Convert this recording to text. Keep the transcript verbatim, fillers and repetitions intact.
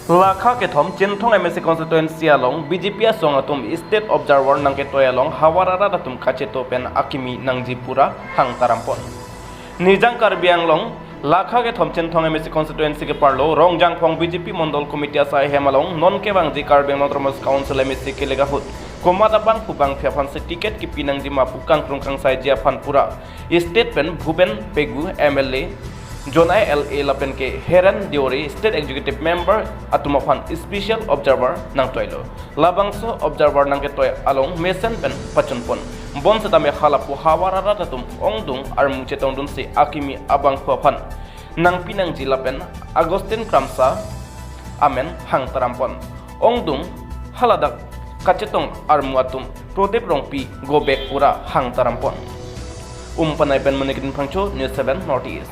Lakha kethom Chinthong M A C constituency along B J P asong atum state observer nangketoi along havar arat atum kacheto pen akimi nangji pura hangtarampon. Nijang Karbi Anglong, Lakha kethom Chinthong M A C constituency keparlo Rongjangphong B J P Mondol Committee asai hem along non kevangji Karbi Anglong Autonomous Council M A C kelegahut komat abangphu bangphi aphan si ticket kipi nangji ma pu kangkrung kangsaiji aphan pura state pen Bhupen Pegu M L A, Jonai L A lapen ke Hiren Deore state executive member atum aphan special observer nangtoilo. Labangso observer nangketoi along mesen pen pachunpon. Bonsetame halapu havar arat atum ongdung armu chetongdunsi akimi abangphu aphan nangpi nangji lapen Augustine Kramsa amen hangtarampon. Ongdung haladak kachetong armu atum Prodip Rongpi go back pura hangtarampon. Umpanai pen Monikidin Phangcho, News seven North East.